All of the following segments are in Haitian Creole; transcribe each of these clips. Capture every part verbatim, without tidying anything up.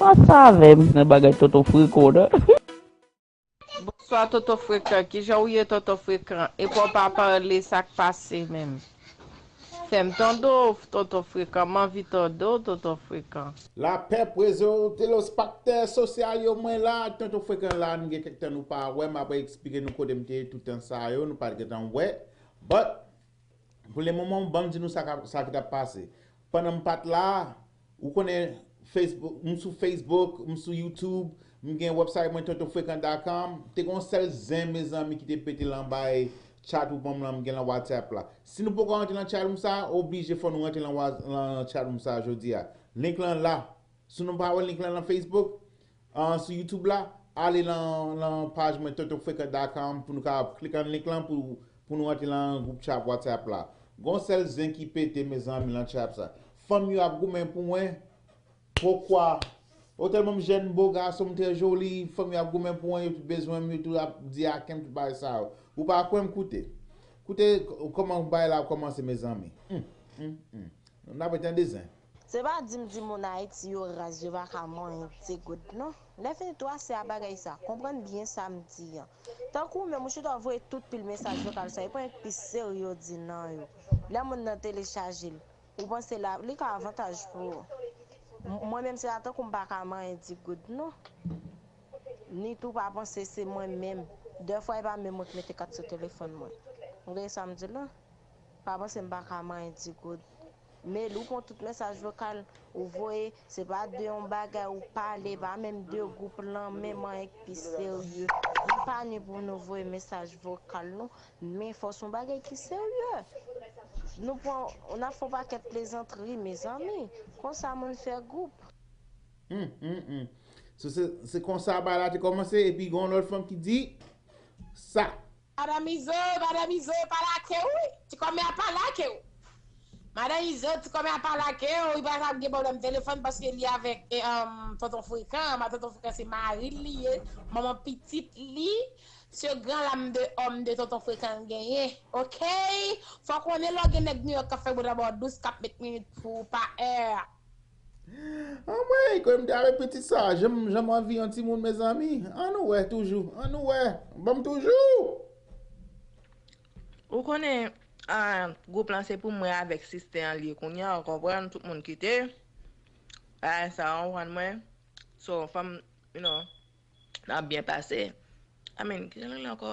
Sa avè m nan bagay tonton frekan nan. Bonswa tonton frekan, kijan ou ye tonton frekan? Epa w pa pale, sa k pase menm? Fè m tande w tonton frekan, m anvi tande w tonton frekan. Lapè pou zòt, telespèktatè sosyal yo, mwen la ak tonton frekan la, nou gen kèk tan nou pa wè, m ap eksplike nou kote m te ye tout tan sa yo, nou pa t gentan wè. But pou le moman ban m di nou sa k ap- sa ki t ap pase. Pandan m pa t la, ou konnen Facebook, m sou Facebook, m sou YouTube, m gen website mwen tonton frekan dot com, te gen yon sèl zen mezanmi ki te pete lan bay chat ou ban m lan m gen lan WhatsApp la. Si nou poko rantre lan chat m sa, oblije fò nou rantre lan wa- lan chat m sa jodi a. Link lan la. Si nou pa wè link lan lan Facebook, an sou YouTube la, ale lan lan paj mwen tonton frekan dot com pou nou kapab klik an link lan pou pou nou rantre lan gwoup chat WhatsApp la. Gon sèl zen ki pete mezanmi lan chat sa. Fanm yo ap goumen pou mwen. Pokwa? Ou tèlman m jèn bo gason m trè joli, fanm yo ap goumen pou mwen, yo tout bezwen m, yo tout ap di aken m tout bagay sa yo. Ou pa kwè m koute. Koute kòman bagay la ap kòmanse mezanmi. Hum, hum, hum. N ap tande zen. Se pa di m di moun Ayiti yo raz yo pa ka manyen ti goud non. Lè fini tou ase a bagay sa, konprann byen sa m di an. Tankou w menm ou chita w voye tout pil mesaj vokal sa, e pa yon pi serye w di nan yo. Lè moun nan telechaje l, ou panse la, li ka avantaj pou ou. M- Mwen menm se pa tankou m pa ka manyen di goud non. Ni tou pa panse se mwen menm. Dèfwa e pa menm mwen ki mete kat sou telefòn mwen. Ou tande sa m di la? Pa panse m pa ka manyen di goud. Meli, ou pran tout mesaj vokal ou voye, se pa de yon bagay ou pale, pa menm de gwoup lan menm anyen ki pi serye. Li pa ni pou nou voye mesaj vokal non, men fò se yon bagay ki serye. Nou pran, n ap fè yon pakèt plezantri mezanmi, konsa moun fè gwoup. Hum, hum, hum. So, se se konsa bagay la te kòmanse, epi gen yon lòt fanm ki di sa. Madan Izo, madan Izo, e pa lake w wi. Ti kòmè a pa lake w. Madan Izo, ti kòmè a pa lake w, li pa t ap gen pwoblèm telefòn paske li avèk e, um, tonton frekan, ma tonton frekan se mari l li ye, manman pitit li, se gran lam de òm de tonton frekan l genyen, oke? Fò w konnen lè w gen nèg Nouyòk k ap fè bout anba w dous k ap met minit pou ou pa è. Anmwey, kòm m te avèk pitit sa, jan m jan m anvi yon timoun mezanmi. Ann nou wè toujou, ann nou wè. Ban m toujou. Ou konnen ah, gwoup lan se pou mwen avèk sistè an li ye kounye a, ou konprann, tout moun kite. Bagay sa, ou konprann mwen. So, fò m, you know, n ap byen pase. I mean, kijan l rele ankò?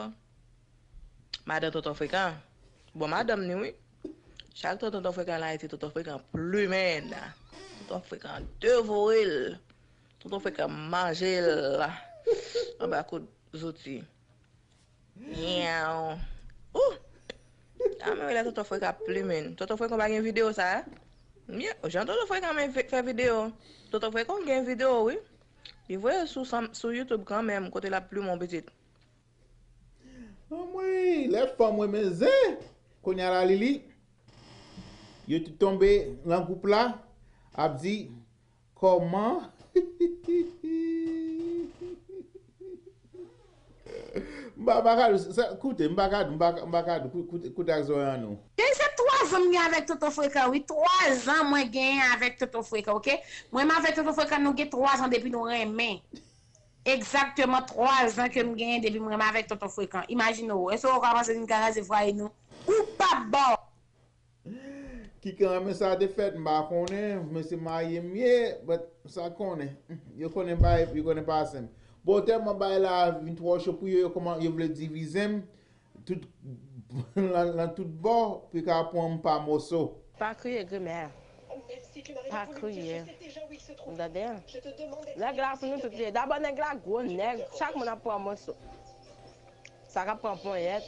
Madan Tonton Frekan. Bon, madanm ni wi. Chak tan Tonton Frekan al Ayiti, Tonton Frekan plimen. Tonton Frekan devore l. Tonton Frekan manje l anba kout zouti. Nyaw. Ou! A men lè Tonton Frekan ap plimen. Tonton Frekan pa gen videyo sa? Jan Tonton Frekan men fè videyo. Tonton Frekan gen videyo wi. Li voye sou sou YouTube kanmenm kote l ap plimen yon pitit. Anmwey, lè fanm renmen zen. Kounye a la Lili, yo tout tonbe nan gwoup la, ap di kòman M pa, m pa ka, sa, koute, m pa ka, m pa, m pa ka, koute, koute ak zòrèy an nou. Depi se twa zan m gen avèk Tonton Frekan, wi, twa zan mwen genyen avèk Tonton Frekan, oke? Mwen menm avèk Tonton Frekan, nou gen twa zan depi nou renmen. Egzakteman twa zan ke m genyen depi m renmen avèk Tonton Frekan. Imajine w, èske w ka panse nou ka kraze fwaye nou? Ou p ap ba w. Kikan renmen sa te fèt, m pa konnen, men se marye m ye, but sa konnen, yo konnen bay, yo konnen pase m. Bon, tèlman bagay la vin twò cho pou yo, yo kòman, yo vle divize m, tout, lan, lan tout bò, pou yo ka pran m pa moso. Pa kriye, grimè. Pa kriye. Ou tande? Nèg la pou nou tout li ye. Dabò nèg la gwo nèg, chak moun ap pran moso. Sa k ap pran ponyèt,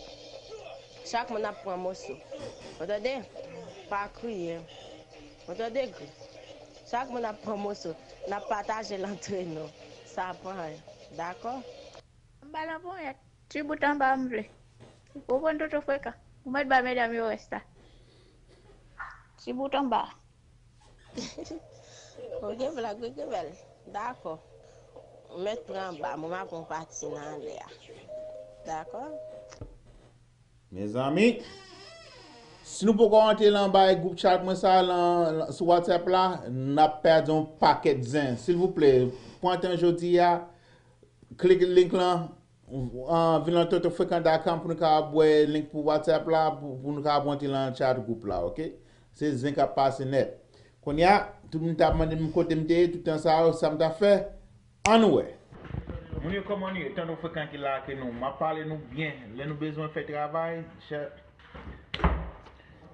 chak moun ap pran moso. Ou tande? Pa kriye. Ou tande, Gri? Chak moun ap pran moso. N ap pataje l antre nou. Sa pa anyen. Dakò? M pa nan ponyèt. Ti bout anba m vle. Ou konprann, Tonton Frekan? Ou mèt ba medam yo rès la. Ti bout anba. Ou gen blag wi, Grimèl. Dakò. Ou mèt pran anba, mwen m ap pran pati nan anlè a. Dakò? Mezanmi, Si nou poko rantre lan bay gwoup chat mwen sa lan, lan, sou WhatsApp la, n ap pèdi yon pakèt zen. Silvouplè, pran tan jodi a, klik link lan, an, vin lan tonton frekan dot com pou nou kapab wè link pou WhatsApp la, pou, pou nou kapab rantre lan chat gwoup la, oke? Se zen k ap pase nèt. Kounye a, tout moun t ap mande m kote m te ye, tout tan sa yo, sa m t ap fè, ann wè. Moun yo, kòman nou ye? Tonton frekan ki la ak nou. M ap pale nou byen. Lè nou bezwen fè travay, chè-,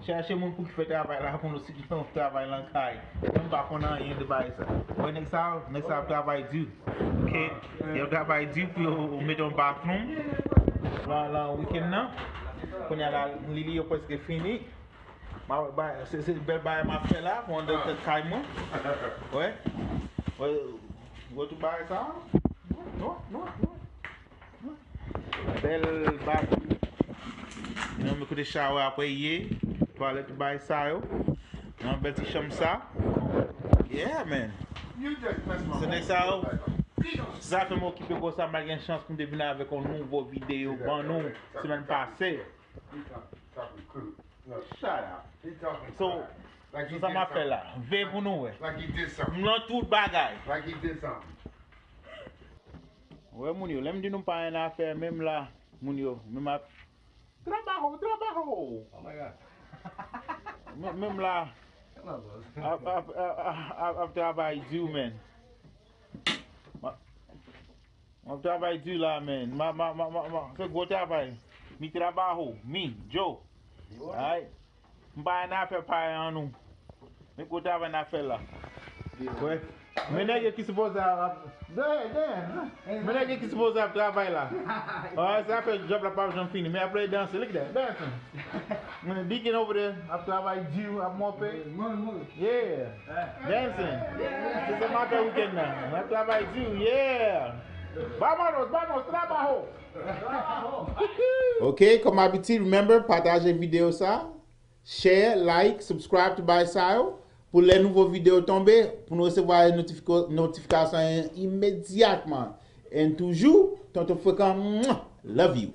chèche moun pou ki fè travay la pou nou, si nou travay lan kay. Mwen m pa konn anyen de bagay sa. Wè nèg sa yo, nèg sa yo ap travay di. Oke? Yo ap travay di pou yo mete yon bathroom lan, lan wikenn nan. Kounye a la, li, li yo prèske fini. Ma, ba, se, se bèl bagay m ap fè la pou anndan tèt kay mwen. Wè. Wè, wè tout bagay sa. Non, non, non. Bèl bab. Yon kote shower apre ye, twalèt, bay sa yo. Yon bèl ti chanm sa. Yeah, man. Se nèg sa yo. Sa fè m okipe konsa, m pa gen chans pou m te vin avèk yon nouvo videyo ban nou semèn pase. Shut up. So, se sa m ap fè la. Veye pou nou wè. M lan tout bagay. Wè moun yo, lè m di nou pa anyen a fè, menm la, moun yo, menm ap, trabajo, trabajo. Oh my God. Men-, menm la, ap, ap, ap, ap, ap travay di, man. M ap, m ap travay di la, man. Ma, ma, ma, ma, ma, se gwo travay. Mi trabajo, mi, yo. Ay. M pa anyen a fè pa an nou. Men gwo travay n ap fè la. Wè. Men nèg yo ki sipoze ap, dèyè, dèyè. Men nèg yo ki sipoze ap travay la. Alright, sa fè job la pa janm fini. Men apre danse, look at that, dancing. Men Deacon over there ap travay di, ap mope. Yeah. Dancing. Se sa m ap fè wikenn nan. M ap travay di, yeah. Vámonos, vamos, trabajo. Ok, kòm abitid, remember, pataje videyo sa. Share, like, subscribe to bay sa yo. Pou lè nouvo videyo tonbe, pou nou resevwa notifika-, notifikasyon an imedyatman. And toujou, tonton frekan, mwah, love you.